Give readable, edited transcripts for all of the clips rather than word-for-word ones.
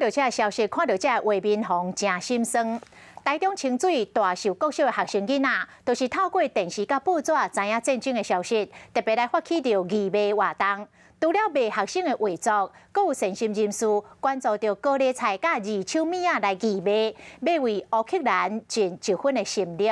著這个消息，看著這个畫面，予人真心酸。台中清水大秀國小的學生囡仔，都是透過電視佮報紙知影戰爭的消息，特別來發起著義賣活動。除了賣學生的畫作，閣有善心人士捐助著高麗菜佮二手物仔來義賣，欲為烏克蘭盡一份的心力。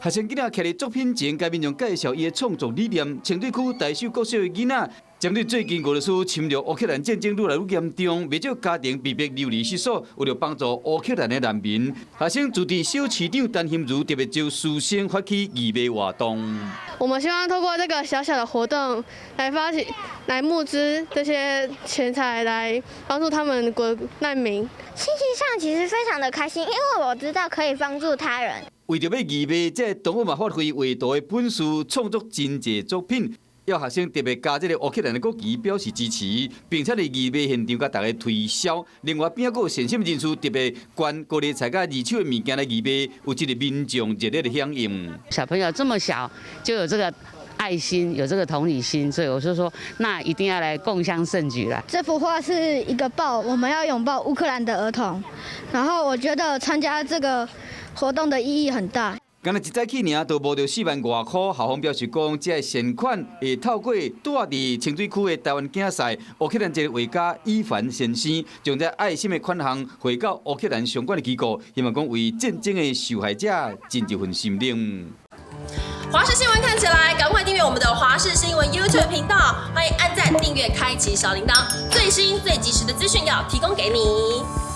學生囡仔徛佇作品前，共民眾介紹伊的創作理念。清水區大秀國小的囡仔，針對最近俄羅斯侵略烏克蘭戰爭愈來愈嚴重，袂少家庭被迫流離失所，為著幫助烏克蘭的難民，學生自治小市長陳馨如特別招師生發起義賣活動。我們希望透過這個小小的活動來發起、來募資這些錢財，來幫助他們國難民。心情上其實非常的開心，因為我知道可以幫助他人。為著欲義賣，這個同學嘛發揮畫圖的本事，創作真濟作品。要學生特別共這个烏克蘭的國旗表示支持，並且佇義賣現場共大家推銷。另外邊仔閣有善心人士特別捐高麗菜佮二手的物件來義賣，有這个民眾熱烈的響應。小朋友這麼小就有這個愛心，有這個同理心，所以我就說，那一定要來共襄盛舉啦。這幅畫是一個抱，我們要擁抱烏克蘭的兒童。然後我覺得參加這個活動的意義很大。敢若一早起爾，就募著4萬外箍。校方表示講，這个善款會透過住佇清水區的台灣囝婿烏克蘭籍畫家伊凡先生，將這愛心的款項匯到烏克蘭相關的機構，希望講為戰爭的受害者盡一份心力。華視新聞看起來，趕快訂閱我們的華視新聞 YouTube 頻道，歡迎按讚、訂閱、開啟小鈴鐺，最新最及時的資訊要提供給你。